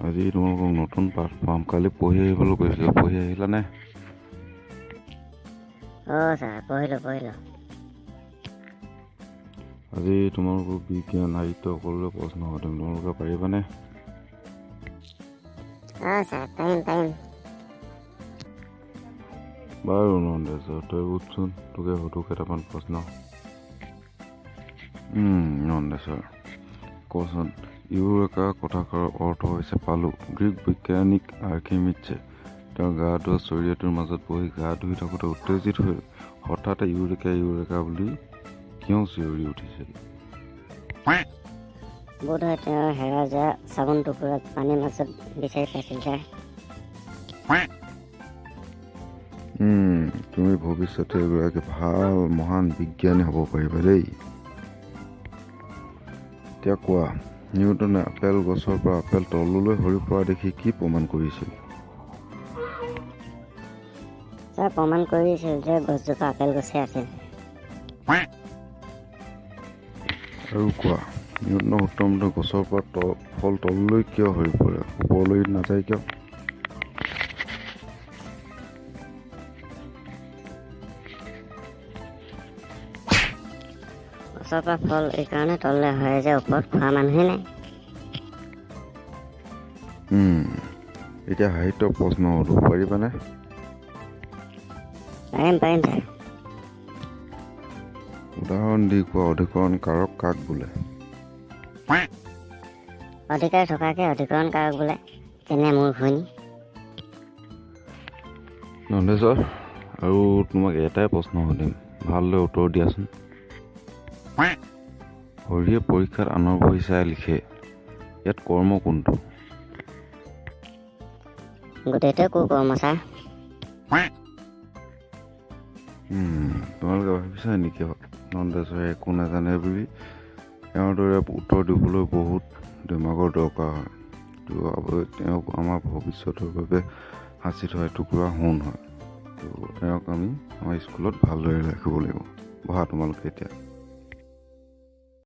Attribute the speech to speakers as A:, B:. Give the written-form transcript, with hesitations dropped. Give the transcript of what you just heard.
A: আজি তোমালোকক নতুন পাঠ পাম। কালি পঢ়ি আহিবলৈ কৈছিলোঁ, পঢ়ি আহিলানে?
B: অঁ ছাৰ, পঢ়িলোঁ পঢ়িলোঁ।
A: আজি তোমালোকক বিজ্ঞান, সাহিত্য সকলোৰে প্ৰশ্ন সুধিম, তোমালোকে পাৰিবানে?
B: অঁ ছাৰ, পাৰিম পাৰিম।
A: বাৰু নন্দেশ্বৰ, তই উঠচোন, তোকে সুধো কেইটামান প্ৰশ্ন। নন্দেশ্বৰ, কচোন, ইউৰেকা কথাষাৰৰ অৰ্থ হৈছে পালোঁ। গ্ৰীক বৈজ্ঞানিক আৰ্কিমিডিছে তেওঁ গা ধোৱা চৰিয়াটোৰ মাজত বহি গা ধুই থাকোঁতে উত্তেজিত হৈ হঠাতে "ইউৰেকা, ইউৰেকা" বুলি কিয় চিঞৰি উঠিছিল?
B: বোধহয় তেওঁ হেৰাই যোৱা চাবোন টুকুৰাত পানীৰ মাজত বিচাৰি পাইছিল ছাৰ।
A: তুমি ভৱিষ্যতে এগৰাকী ভাল মহান বিজ্ঞানী হ'ব পাৰিবা দেই। এতিয়া কোৱা, নিউটনে আপেল গছৰ পৰা আপেল তললৈ সৰি পৰা দেখি কি প্ৰমাণ কৰিছিল?
B: ছাৰ, প্ৰমাণ কৰিছিল যে গছজোপা আপেল গছেই আছিল।
A: আৰু কোৱা, নিউটনৰ সূত্ৰমতে গছৰ পৰা ফল তললৈ কিয় সৰি পৰে, ওপৰলৈ নাযায় কিয়?
B: গছৰ পৰা ফল এইকাৰণে তললৈ সৰে যে ওপৰত খোৱা মানুহেই নাই।
A: এতিয়া সাহিত্যৰ প্ৰশ্ন সোধো, পাৰিবানে?
B: পাৰিম পাৰিম ছাৰ।
A: উদাহৰণ দি কোৱা, অধিকৰণ কাৰক কাক বোলে?
B: অধিকাৰ থকাকে অধিকৰণ কাৰক বোলে, যেনে মোৰ ঘৈণী।
A: নন্দেশ্বৰ, আৰু তোমাক এটাই প্ৰশ্ন সুধিম, ভালদৰে উত্তৰ দিয়াচোন। হৰিয়ে পৰীক্ষাত আনৰ বহি চাই লিখে, ইয়াত কৰ্ম কোনটো?
B: গোটেইটোৱে কুকৰ্ম ছাৰ।
A: তোমালোকে ভাবিছা নেকি নন্দেশ্বৰে একো নাজানে বুলি? তেওঁৰ দৰে উত্তৰ দিবলৈ বহুত দিমাগৰ দৰকাৰ হয়। তো তেওঁক আমাৰ ভৱিষ্যতৰ বাবে সাঁচি থোৱা এটুকুৰা সোণ হয়। তো তেওঁক আমি আমাৰ স্কুলত ভালদৰে ৰাখিব লাগিব। বহা তোমালোকে এতিয়া।